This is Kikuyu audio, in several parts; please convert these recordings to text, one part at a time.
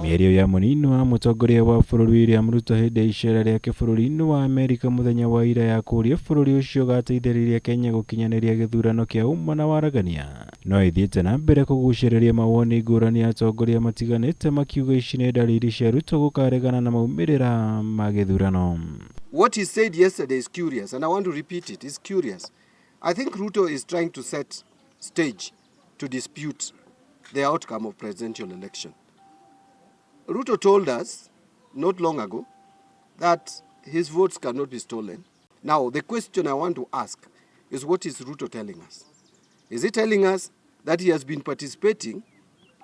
Mĩario ya mũnini wa mũtongoria wa bũrũri William Ruto hĩndĩ ya icera rĩake bũrũri-inĩ wa Amerika mũthenya wa ira ya kũũria bũrũri ũcio ũgateithĩrĩria Kenya gũkinyanĩria gĩthurano kĩa ũma na waragania no ĩthiĩte na mbere kũgucĩrĩria mawoni ngũrani ya atongoria matiganĩte makiuga ici nĩ ndariri cia Ruto gũkaregana na maumĩrĩra ma gĩthurano. What he said yesterday is curious, and I want to repeat it. It's curious. I think Ruto is trying to set stage to dispute the outcome of presidential election. Ruto told us not long ago that his votes cannot be stolen. Now, the question I want to ask is, what is Ruto telling us? Is he telling us that he has been participating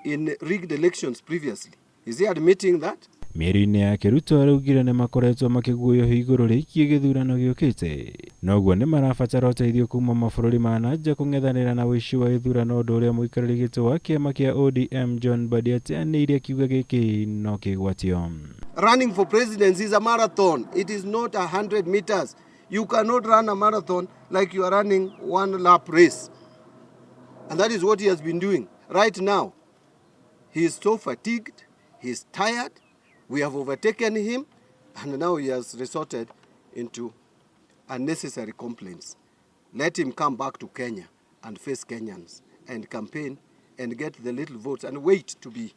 in rigged elections previously? Is he admitting that? Mĩario-inĩ yake Ruto araugire nĩ makoretwo makĩguoyohio igũrũ rĩgiĩ gĩthurano gĩũkĩte noguo nĩ marabatara ũteithio kuma mabũrũri ma na nja kũng'ethanĩra na ũici wa gĩthurano, ũndũ ũrĩa mũikarĩri gĩtĩ wa kĩama kĩa ODM John Mbadi ateanĩirie akiuga gĩkĩ no kĩgwatio. Running for presidency is a marathon. It is not 100 meters. You cannot run a marathon like you are running one lap race. And that is what he has been doing. Right now, he is so fatigued, he is tired, we have overtaken him, and now he has resorted into unnecessary complaints. Let him come back to Kenya and face Kenyans and campaign and get the little votes and wait to be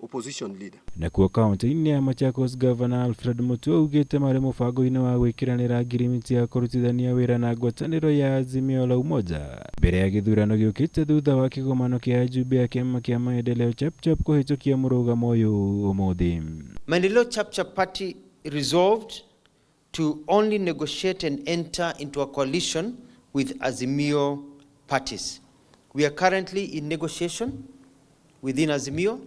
opposition leader. Nakuo kaunti-inĩ ya Machakos, Gavana Alfred Mutua augĩte marĩ mũbango-inĩ wa gwĩkĩranĩra ngirimiti ya kũrutithania wĩra na ngwatanĩro ya Azimio la Umoja mbere ya gĩthurano gĩũkĩte thutha wa kĩgomano kĩa ajumbe a kĩama kĩa Maendeleo Chapchap kũhĩtũkia mũrũgamo ũyũ ũmũthĩ. Maendeleo Chapchap Party resolved to only negotiate and enter into a coalition with Azimio parties. We are currently in negotiation within Azimio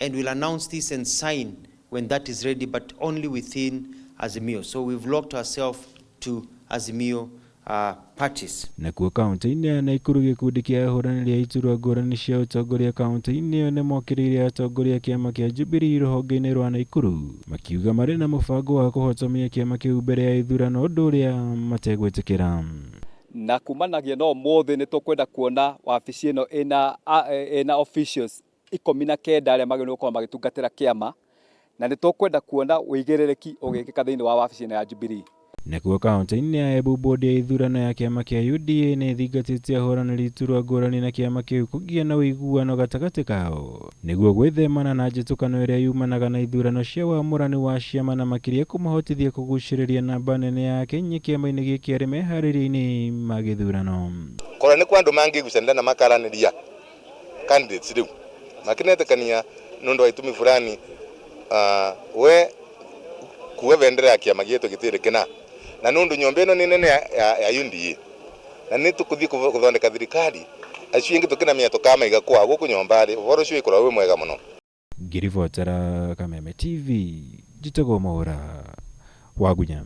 and will announce this and sign when that is ready, but only within Azimio. So we've locked ourselves to Azimio parties. Nakuo kaunti-inĩ ya Naikuru, gĩkundi kĩa ahũranĩri a iturwa ngũrani cia ũtongoria kaunti-inĩ ĩyo nĩmokĩrĩire atongoria a kĩama kĩa Jubilee rũhonge-inĩ rwa Naikuru makiuga marĩ na mũbango wa kũhotomia kĩama kĩu mbere ya ithurano, ũndũ ũrĩa mategwĩtĩkĩra. Na kumanagia na ũmũthĩ nĩ tũkwenda kuona wabici ĩno ĩna officials 19 arĩa magĩrĩirwo gũkorwo magĩtungatĩra kĩama, na nĩ tũkwenda kuona ũigĩrĩrĩki ũgĩkĩka thĩinĩ wa wabici ĩno ya Jubilee. Nakuo kaunti-inĩ ya Embu, bodi ya ithurano ya kĩama kĩa UDA nĩ ĩthingatĩte ahũranĩri iturwa ngũrani na kĩama kĩu kũgĩa na ũiguano gatagatĩ kao nĩguo gwĩthemana na njĩtũkano ĩrĩa yumanaga na ithurano cia wamũrani wa ciama na makĩria kũmahotithia kũgucĩrĩria namba nene ya Akenya kĩama-inĩ gĩkĩ arĩ meharĩria-inĩ ma gĩthurano. Kora nĩ kwa andũ mangĩgucanĩra na makaranĩria candidates rĩu makinetĩkania nĩ ũndũ wa itũmi fulani, we kuwe bendera ya kĩama gĩetũ gĩtirĩ na nĩ ũndũ nyũmba ĩno nĩ nene ya UDA na nĩ tũkũthiĩ gũthondeka thirikari acio ingĩ tũkĩnamenya tũkamaiga kwa gũkũ nyũmba rĩ ũhoro ũcio wĩkorwo wĩ mwega mũno. Ngĩribotera Kameme TV, njĩtagwo Mwaũra Wagunya.